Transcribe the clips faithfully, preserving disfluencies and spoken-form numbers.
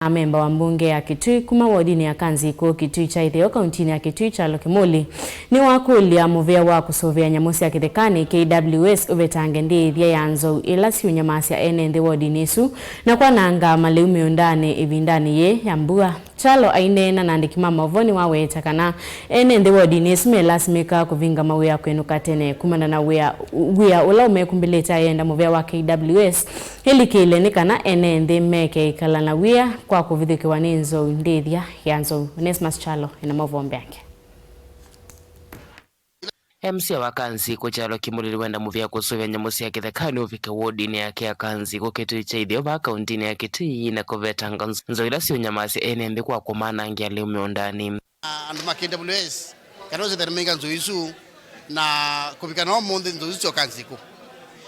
Amemba wa mbunge ya Kitui kuma wodinĩ ya Kanzikũ, Kitui kya Ĩtheo, kauntinĩ ya Kitui, Kyalo Kĩmũli, nĩwakũlya mũvĩa wa kũsũvĩa nyamũ sya kĩthekanĩ, K W S, ũvetange ndĩĩthya ya nzou ila siũnyamasya ene nthĩ wodinĩ ĩsu na kwananga malĩu mĩũndanĩ ĩvindanĩ yĩĩ ya mbua. Kyalo aineena na andĩki ma maũvoo nĩwaweta kana ene nthĩ wodinĩ ĩsu melasimĩka kũvinga mawĩa kwĩnũka tene kumana na wĩa, wĩa ũla ũmekumbĩlĩte ayenda mũvĩa wa K W S ĩlikĩle nĩ kana ene nthĩ meke ĩkala na wĩa kwa kũvithũkĩwa nĩ nzou ndĩĩthya ya nzou. Onesmus Kyalo ena maũvoo mbeange. M C A wa Kanzikũ Kyalo Kĩmũli nĩwenda mũvĩa kũsũvĩa nyamũ sya kĩthekanĩ ũvike wodinĩ yake ya Kanzikũ, Kitui kya Ĩtheo, vaa kauntinĩ ya Kitui, na kũvetanga nz-, nzou ila siũnyamasya ene nthĩ kwa kũmanangĩa lĩu mĩũndanĩ. Andũ ma K W S kana ũsethani mainga nzou isu, na kũvika na ũmũnthĩ nzou isu syo Kanzikũ.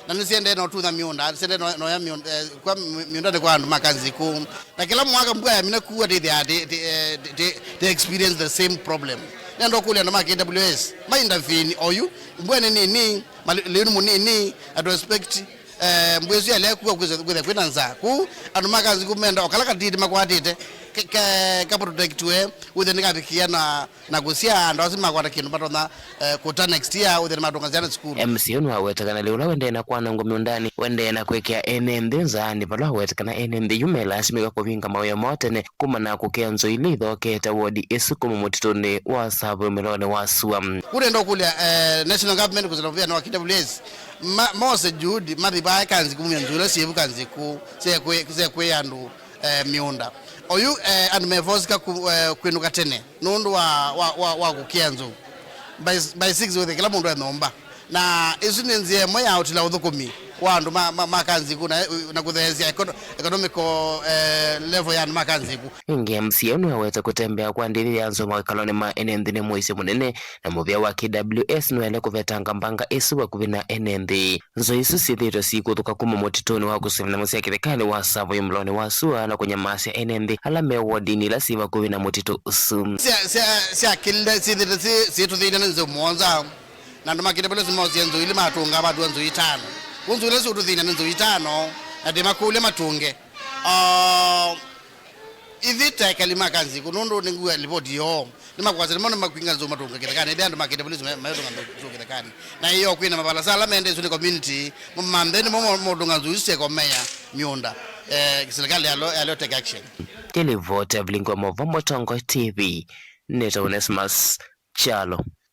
Na nĩsiendee na ũtunya mĩũnda, nĩsiendee na, na ũya mĩũnda, eh, kwa mĩ-, mĩũndanĩ kwa andũ ma Kanzikũ. Na kĩla mwaka mbua yamina kua, ndĩthĩaa ndĩ, ndĩ, eh, ndĩ, ndĩ, ndĩ experience the same problem. Nenda ũkũlya andũ ma K W S, ma intervene oyu, mbua nĩ nini, mali-, lĩu nĩ mũnini, atũ expect, eh, mbua ĩsu yalea kua kwĩthĩa, kwĩthĩa kwĩna nzaa. Kũu andũ ma Kanzikũ menda o kala katiti makwatĩte, ke, ke, ka protectwe, wĩthĩa nĩkavikĩa na na kũsyaa andũ asu makwata kĩndũ matonya, eh, kũta next year, ũthĩa nĩmatũnga syana sukulu. M C A ũyũ nĩwaweta kana lĩu ũla wendee na kwanangwa mĩũndanĩ, wendee na kwĩkĩa ene nthĩ nzaanĩ, vala waweta kana ene nthĩ yu melasimĩka kũvinga mawĩa moo tene kumana na kũkĩa nzou ila ithokete wodi ĩsu kuma mũtitũnĩ wa Tsavo mwĩloonĩ wa sua. Kũu nenda ũkũlya, eh, national government kũsila mũvĩanĩ wa K W S, ma-, mose juhudi mathi vaa Kanzikũ kumya nzou ila syĩvu Kanzikũ, syekwĩ-, syekwĩa andũ eh, mĩũnda. Oyu, eh, andũ mevosika ku-, eh, kwĩnũka tene nũndũ wa, wa, wa, wa kũkĩa nzou. By, by six wĩthĩa kĩla mũndũ e nyũmba. Na ĩsu nĩ nzĩa ĩmwe ya ũtila ũthũkũmi wa andũ ma, ma, ma Kanzikũ na, na kũtheesya econo-, economical, eh, level ya andũ ma Kanzikũ. Ĩngĩ M C A nĩwaweta kũtembea kwa ndĩĩthya ya nzou mawĩkalonĩ ma ene nthĩ nĩ mũisyo mũnene, na mũvĩa wa K W S nĩwaĩle kũvetanga mbanga ĩsu vakuvĩ na ene nthĩ. Nzou isu syĩthĩĩtwe siikũthũka kuma mũtitũnĩ wa kũsũvĩa nyamũ sya kĩthekanĩ wa Tsavo mwĩloonĩ wa sua na kũnyamasya ene nthĩ ala me wodinĩ ila syĩ vakuvĩ na mũtitũ ũsu. Sya, sya, syakĩlile syĩthĩĩtwe syĩ, syĩtũthĩny'a nĩ nzou mũonza, na andũ ma K W S mosie nzou ilĩ matũnga, matua nzou itano. Kũu nzou ila siũtũthĩny'a nĩ nzou itano, na ndĩmakũlya matũnge. Ah, Ithyĩ ta ekali ma Kanzikũ, nũndũ nĩngw'a livoti yoo, nĩmakwasya nĩmo nĩmakwinga nzou matũnga kĩthekanĩ, ĩthĩa andũ ma K W S me-, mayũtũnga nzou, nzou kĩthekanĩ. Na ĩyoo kwĩna mavalasa ala mendee ĩsu nĩ community, mo manthe nĩmo mo-, motũnga nzou isu syekomea mĩũnda. Eh, serikali yalo, yalo take action. Kĩlivoti Avilingi wa Maũvoo Mũtongoi T V, nĩtawa Onesmus Kyalo.